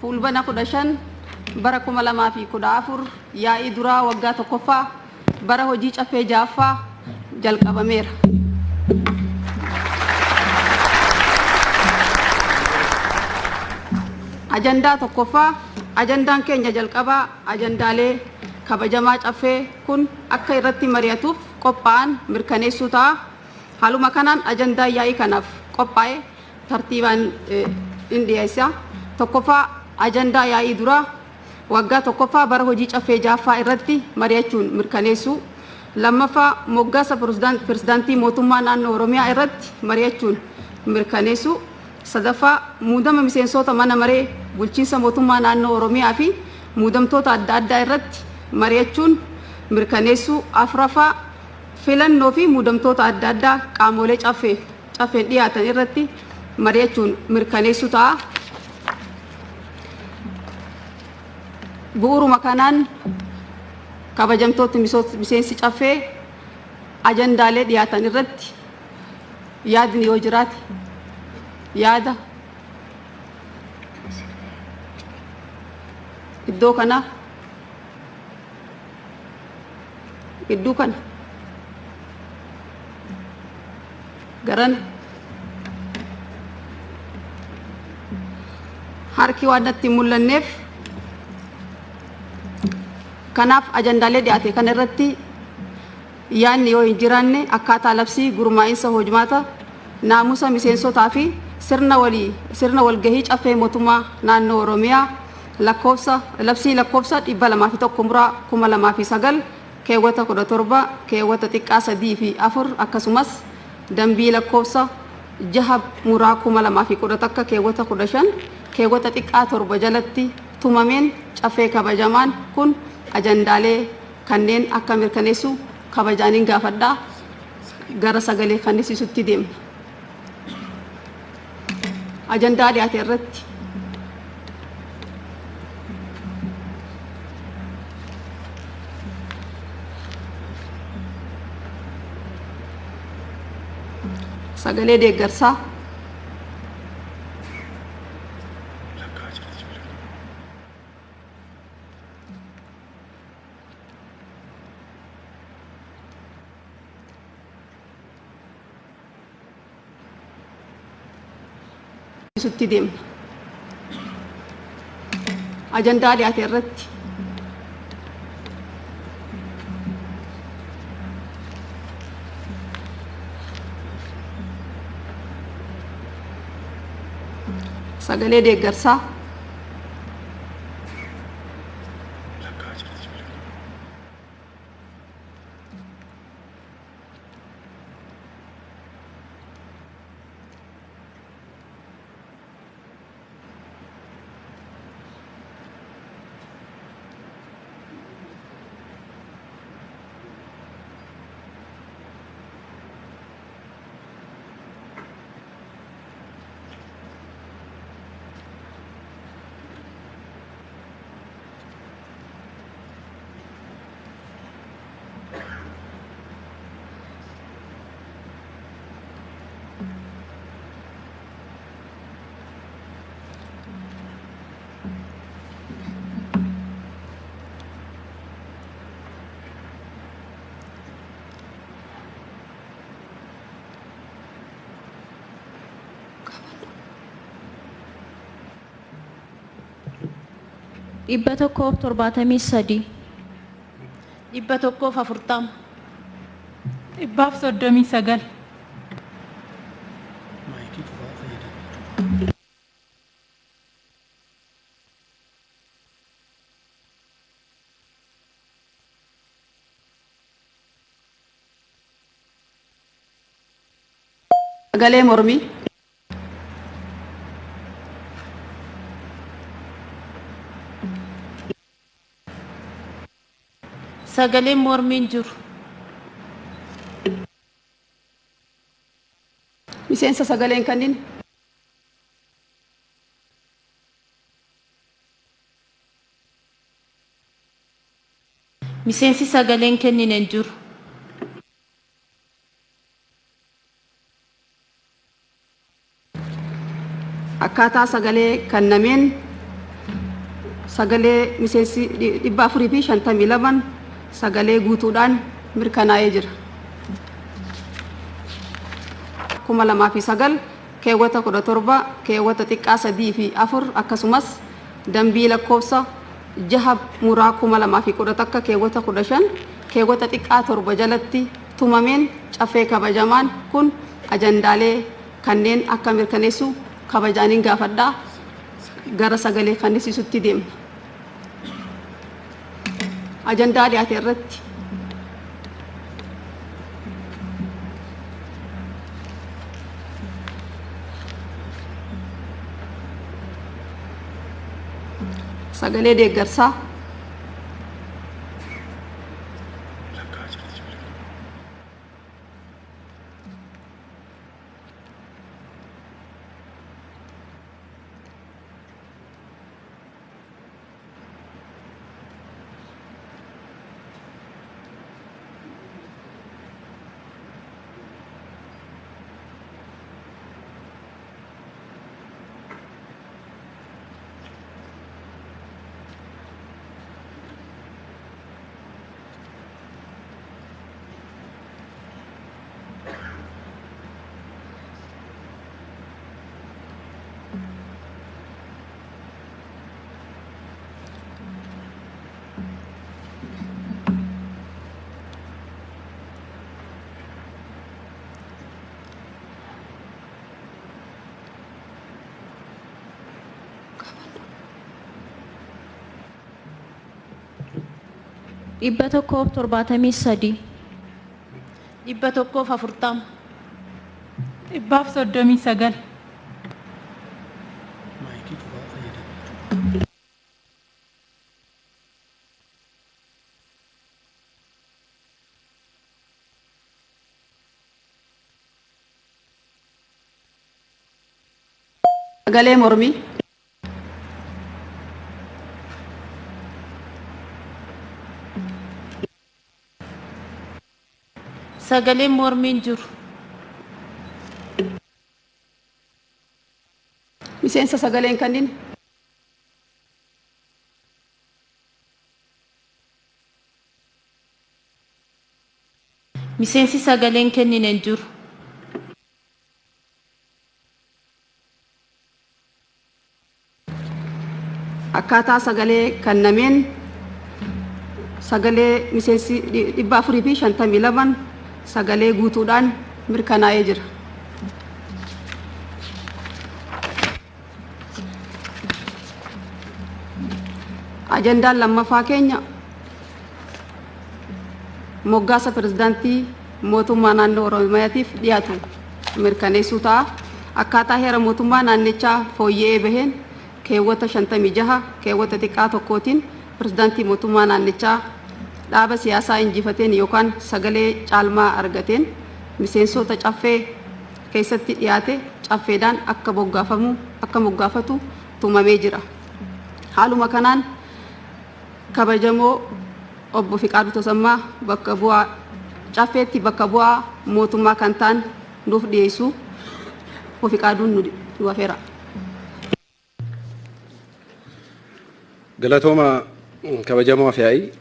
Fulbana 15 bara 2014 yaa'ii duraa waggaa tokkoffaa bara hojii Caffee 6ffaa jalqabameera. Ajandaa tokkoffaa. Ajandaan keenya jalqabaa ajandaalee kabajamaa Caffee kun akka irratti mari'atuuf qophaa'an mirkaneessuu ta'a. Haaluma kanaan ajandaan yaa'ii kanaaf qophaa'e tartiibaan in dhiyeessa. Tokkoffaa, ajandaa yaa'ii duraa waggaa tokkoffaa bara hojii Caffee 6ffaa irratti mari'achuun mirkaneessuu. Lammaffaa, moggaasa Pirezidaantii Mootummaa Naannoo Oromiyaa irratti mari'achuun mirkaneessuu. Sadaffaa, muudama miseensoota Mana Maree Bulchiinsa Mootummaa Naannoo Oromiyaa fi muudamtoota adda addaa irratti mari'achuun mirkaneessuu. Afraffaa, filannoo fi muudamtoota adda addaa qaamolee Caffeen dhiyaatan irratti mari'achuun mirkaneessuu ta'a. Bu'uuruma kanaan kabajamtootni miseensi Caffee ajandaalee dhiyaatan irratti yaadni yoo jiraate yaada iddoo kana gidduu kana garana harki waan natti hin mul'anneef, kanaaf ajandaalee dhiyaate kana irratti yaadni yoo hin jiraanne, akkaataa labsii gurmaa'insa hojmaata naamusa miseensotaa fi sirna walgahii Caffee Mootummaa Naannoo Oromiyaa lakkoofsa labsii lakkoofsa 201 muraa 2009 keewwata 17 keewwata xiqqaa 3 fi 4, akkasumas dambii lakkoofsa 6 muraa 2011 keewwata 15 keewwata xiqqaa 7 jalatti tumameen, Caffee kabajamaan kun ajandaalee kanneen akka mirkaneessu kabajaaniin gaafadha. Gara sagalee kannisiisutti deemna. Ajandaa dhiyaate irratti sagalee deeggarsaa. Sutti deemna. Ajandaa dhiyaate irratti sagalee deeggarsaa. 173. 140. 139. Maayikii cufaa fayyadamu. Sagalee mormii. Sagaleen mormii hin jiru. Miseensa sagaleen kennin. Miseensi sagaleen kennine hin jiru. Akkaataa sagalee kennameen Sagalee miseensi 452 sagalee guutuudhaan mirkanaa'ee jira. 2009 keewwata 17 keewwata xiqqaa 3 fi 4 akkasumas dambii lakkoofsa 6 muraa 2011 keewwata 15 keewwata xiqqaa 7 jalatti tumameen caffee kabajamaan kun ajandaalee kanneen akka mirkaneessu kabajaaniin gaafadhaa. Gara sagalee kennisiisutti deemna. Ajandaa dhiyaate irratti sagalee deeggarsaa. Lakkaa jirti ijoolleen. 173. 140. 139. Maayikii cufaa fayyadamuu. Sagalee mormii. Sagaleen mormii hin jiru. Miseensa sagaleen kanneen. Miseensi sagaleen kennine hin jiru. Akkaataa sagalee kennameen sagalee miseensi 452 sagalee guutuudhaan mirkanaa'ee jira. Ajandaan lammaffaa keenya moggaasa pirezidaantii mootummaa naannoo Oromiyaatiif dhiyaatu mirkaneessuu ta'a. Akkaataa heera mootummaa naannichaa fooyya'ee baheen keewwata 56 keewwata xiqqaa tokkootiin pirezidaantii mootummaa naannichaa dhaaba siyaasaa injifateen yookaan sagalee caalmaa argateen miseensota caffee keessatti dhiyaate caffeedhaan akka moggaafamu akka moggaafatu tumamee jira. Haaluma kanaan kabajamoo obbo Fiqaaduu Tasammaa bakka bu'aa caffeetti bakka bu'aa mootummaa kan ta'an nuuf dhiyeessu. Obbo Fiqaaduun nu afeera. Galatooma kabajamoo afyaa'ii,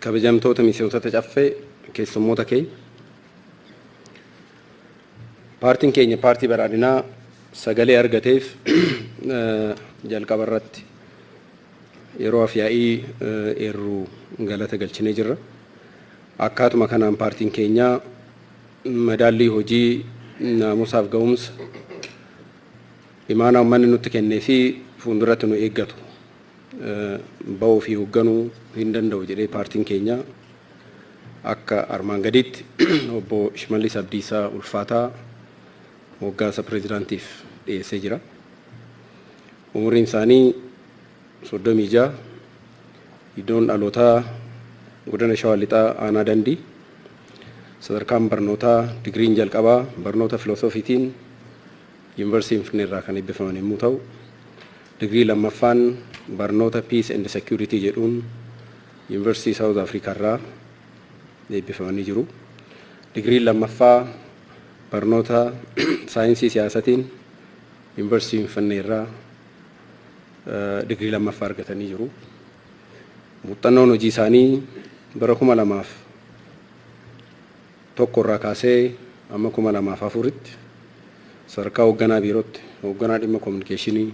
kabajamtoota miseensota caffee, keessummoota keenya. Paartiin keenya paartii badhaadhinaa sagalee argateef jalqaba irratti yeroo afyaa'ii eerruu galata galchinee jirra. Akkaatuma kanaan paartiin keenya madaallii hojii naamusaaf ga'umsa imaanaa uummanni nutti kennee fi fuulduratti nu eeggatu ba'uu fi hoogganuu hin danda'u jedhee paartiin keenya akka armaan gadiitti obbo Shimallis Abdiisaa Ulfaataa moggaasa pirezidaantiif dhiyeessee jira. Umuriin isaanii 36, iddoon dhalootaa godina Shawaa Lixaa aanaa Dandii, sadarkaan barnootaa digiriin jalqabaa barnoota filoosofiitiin yuunivarsiitii Finfinnee irraa kan eebbifaman yommuu ta'u, digirii lammaffaan barnoota Peace and Security jedhuun yuunivarsiitii South Africa irraa eebbifamanii jiru. Digiriin lammaffaa barnoota saayinsii siyaasatiin yuunivarsiitii Finfinnee irraa digirii lammaffaa argatanii jiru. Muuxannoon hojii isaanii bara 2001 irraa kaasee amma 2004tti sadarkaa hoogganaa biirootti hoogganaa dhimma kominikeeshinii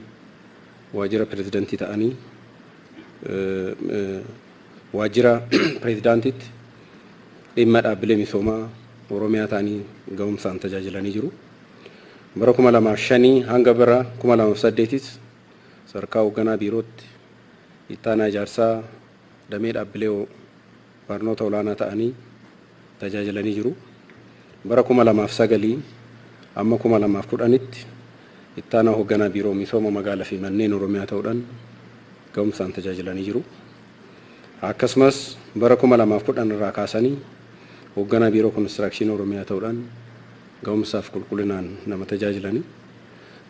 waajjira pirezidaantii ta'anii waajjira pirezidaantiitti dhimma dhaabbilee misoomaa Oromiyaa ta'anii ga'umsaan tajaajilanii jiru. Bara 2005 hanga bara 2008tti sadarkaa hoogganaa biirootti ittaanaa ijaarsaa damee dhaabbilee barnoota olaanaa ta'anii tajaajilanii jiru. Bara 2009 amma 2010tti ittaanaa hoogganaa biiroo misooma magaalaa fi manneen Oromiyaa ta'uudhaan ga'umsaan tajaajilanii jiru. Akkasumas bara 2010 irraa kaasanii hoogganaa biiroo konistiraakshinii Oromiyaa ta'uudhaan ga'umsaaf qulqullinaan nama tajaajilanii.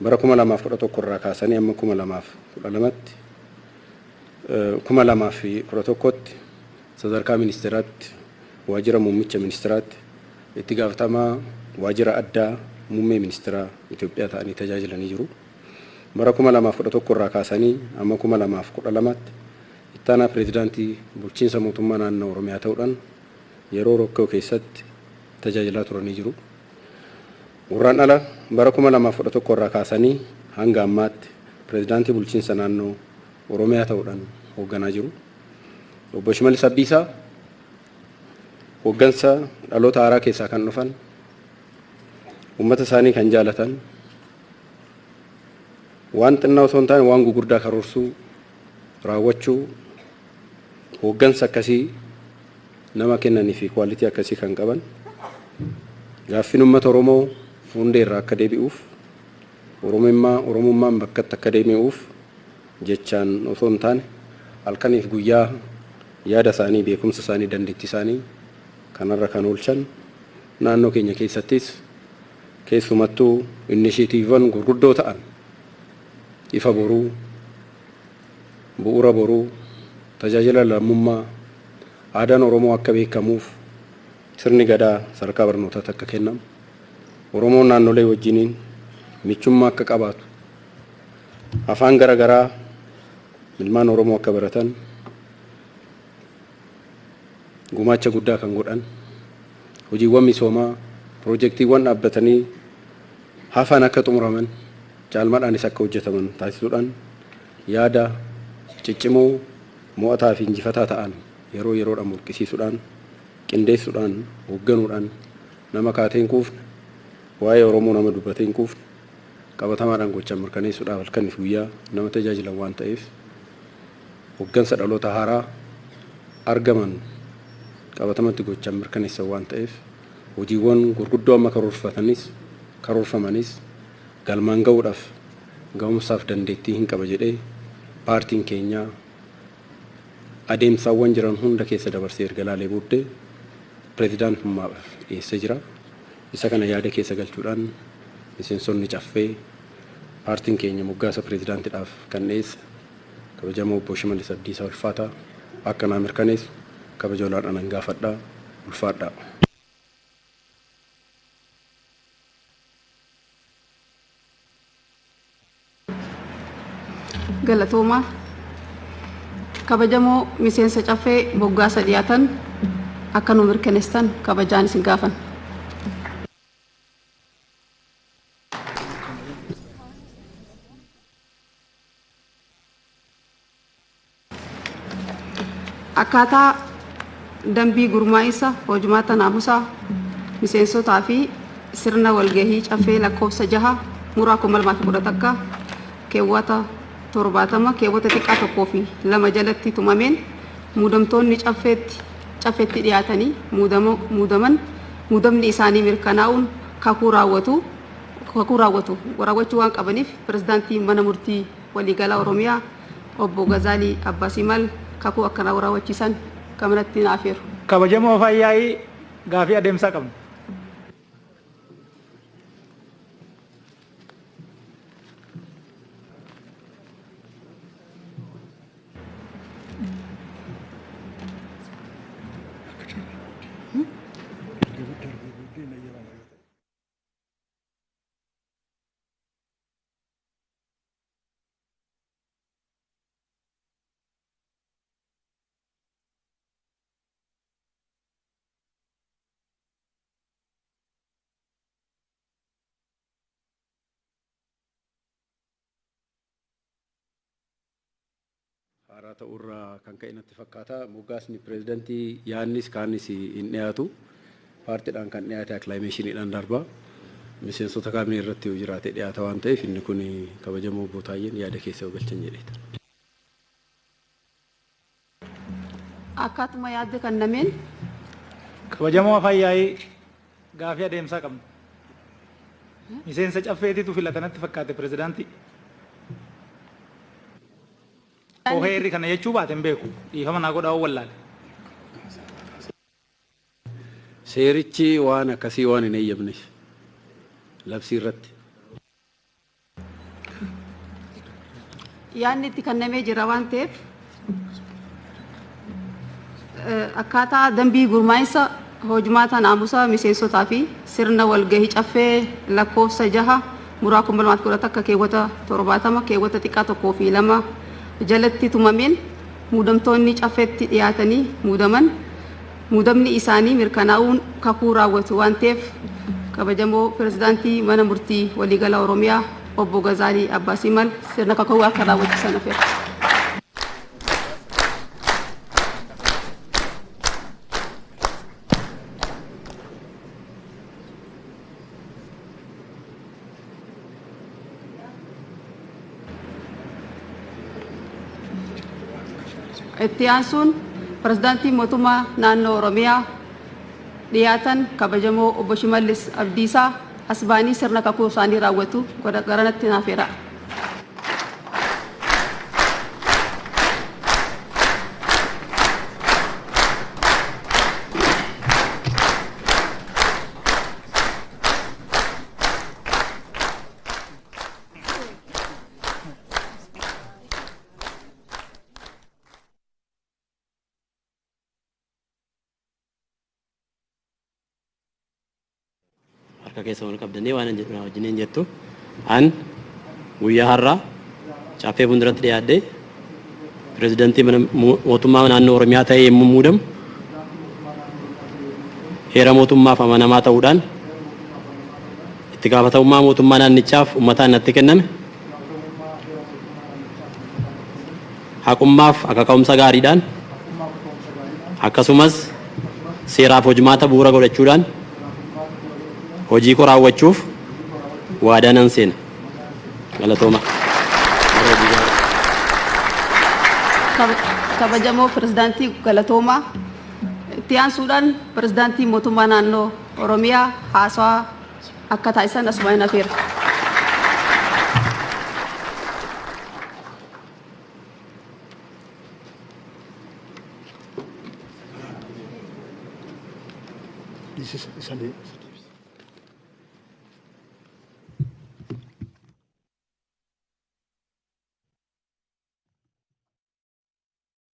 Bara 2011 irraa kaasanii amma 2012tti 2011tti sadarkaa ministeeraatti waajjira muummicha ministeeraatti itti gaafatamaa waajjira addaa muummee ministeeraa Itoophiyaa ta'anii tajaajilanii jiru. Bara 2011 irraa kaasanii amma 2012tti ittaanaa pirezidaantii bulchiinsa mootummaa naannoo Oromiyaa ta'uudhaan yeroo rakkoo keessatti tajaajilaa turanii jiru. Gurraan ala bara 2011 irraa kaasanii hanga ammaatti pirezidaantii bulchiinsa naannoo Oromiyaa ta'uudhaan hoogganaa jiru. Obbo Shimallis Abdiisaa hooggansa dhaloota haaraa keessaa kan dhufan, uummata isaanii kan jaalatan, waan xinnaa osoo hin taane waan gugurdaa karoorsuu, raawwachuu, hooggansa akkasii nama kennanii fi kwaalitii akkasii kan qaban, gaaffiin uummata Oromoo fuundee irraa akka deebi'uuf, Oromummaan bakkatti akka deebi'uuf jechaan osoo hin taane halkaniif guyyaa yaada isaanii, beekumsa isaanii, dandeettii isaanii kanarra kan oolchan naannoo keenya keessattis keessumattuu inisheetiiviiwwan gurguddoo ta'an ifa boruu, bu'uura boruu, tajaajila lammummaa, aadaan Oromoo akka beekamuuf sirni gadaa sadarkaa barnootaatti akka kennamu, Oromoon naannolee wajjiniin michummaa akka qabaatu, afaan garaagaraa ilmaan Oromoo akka baratan gumaacha guddaa kan godhan, hojiiwwan misoomaa piroojeektiiwwan dhaabbatanii hafan akka xumuraman caalmaadhaanis akka hojjetaman taasisuudhaan yaada ciccimoo mo'ataa fi injifataa ta'an yeroo yeroodhaan burqisiisuudhaan qindeessuudhaan hoogganuudhaan nama kaatee hin kuufne, waa'ee Oromoo nama dubbatee hin kuufne, qabatamaadhaan gochaan mirkaneessuudhaaf halkaniif guyyaa nama tajaajilan waan ta'eef hooggansa dhaloota haaraa argaman qabatamatti gochaan mirkaneessan waan ta'eef hojiiwwan gurguddoo amma karoorfamanis galmaan ga'uudhaaf ga'umsaaf dandeettii hin qaba jedhee paartiin keenyaa adeemsaawwan jiran hunda keessa dabarsee erga laalee booddee pirezidaantummaadhaaf dhiyeessee jira. Isa kana yaada keessa galchuudhaan miseensonni caffee paartiin keenya moggaasa pirezidaantiidhaaf kan dhiyeesse kabajamoo obbo Shimallis Abdiisaa ulfaataa akka naa mirkaneessu kabaja olaanaan gaafadhaa, ulfaadhaa. Galatooma. Kabajamoo miseensa caffee moggaasa dhiyaatan akka nu mirkaneessitan kabajaan isin gaafan. Akkaataa dambii gurmaa'insa hojumaata naamusaa miseensotaa fi sirna walgahii caffee lakkoofsa 6 muraa 2011 keewwata 70 keewwata xiqqaa 1 fi 2 jalatti tumameen muudamtoonni caffeetti dhiyaatanii muudamni isaanii mirkanaa'uun kakuu raawwatu raawwachuu waan qabaniif pirezidaantii mana murtii waliigalaa Oromiyaa obbo Gazaalii Abbaasimal kakuu akkanaa raawwachiisan kamanatti naafeeru. Kabajamoo fayyaa'ii gaafii adeemsaa qabna. Haaraa ta'uurraa kan ka'e natti fakkaata. Moggaasni pireezidantii yaannis kaanis hin dhiyaatu. Paartiidhaan kan dhiyaate acclamationidhaan darba. Miseensota kaabinee irratti yoo jiraate dhiyaata waan ta'eef inni kun kabajamoo obbo Taayyeen yaada keessa yoo galchan jedheeta. Akkaatuma yaadde kennameen Kabajamoo afaan yaa'ii gaafii adeemsaa qabna. Miseensa caffeetitu filata natti fakkaate pireezidaantii. Oheerri kana jechuu baate hin beeku. Dhiifama naa godhaa wallaale. Seerichi waan akkasii waan hin eeyyamneef labsii irratti. Yaadni itti kennamee jira waan ta'eef akkaataa dambii gurmaa'insa hojumaata naamusa miseensotaa fi sirna walgahii caffee lakkoofsa 6 muraa 2011 keewwata 70 keewwata xiqqaa 1 fi 2 jalatti tumameen muudamtoonni caffeetti dhiyaatanii muudaman muudamni isaanii mirkanaa'uun kakuu raawwatu waan ta'eef kabajamoo pirezidaantii mana murtii waliigala Oromiyaa obbo Gazaalii Abbaasimal sirna kakuu akka raawwachiisan afeera. Itti aansuun pirezidaantii mootummaa naannoo Oromiyaa dhiyaatan kabajamoo obbo Shimallis Abdiisaa as ba'anii sirna kakuu isaanii raawwatu garanatti naaf heera. Harka keessa wal qabdanii waan hin jedhu wajjiniin jettu. An guyyaa har'aa caffee fuulduratti dhiyaadhee pireezidantii mootummaa naannoo Oromiyaa ta'ee yommuu muudamu heera mootummaaf amanamaa ta'uudhaan itti gaafatamummaa mootummaa naannichaaf uummataan natti kenname haqummaaf akaka'umsa gaariidhaan akkasumas seeraaf hojimaata bu'uura godhachuudhaan hojii koo raawwachuuf waadaa nan seena. Galatooma. Kabajamoo pirezidaantii galatoomaa. Itti aansuudhaan pirezidaantii mootummaa naannoo Oromiyaa haasawaa akka taasisan asumaan hin afeera. This is Sunday.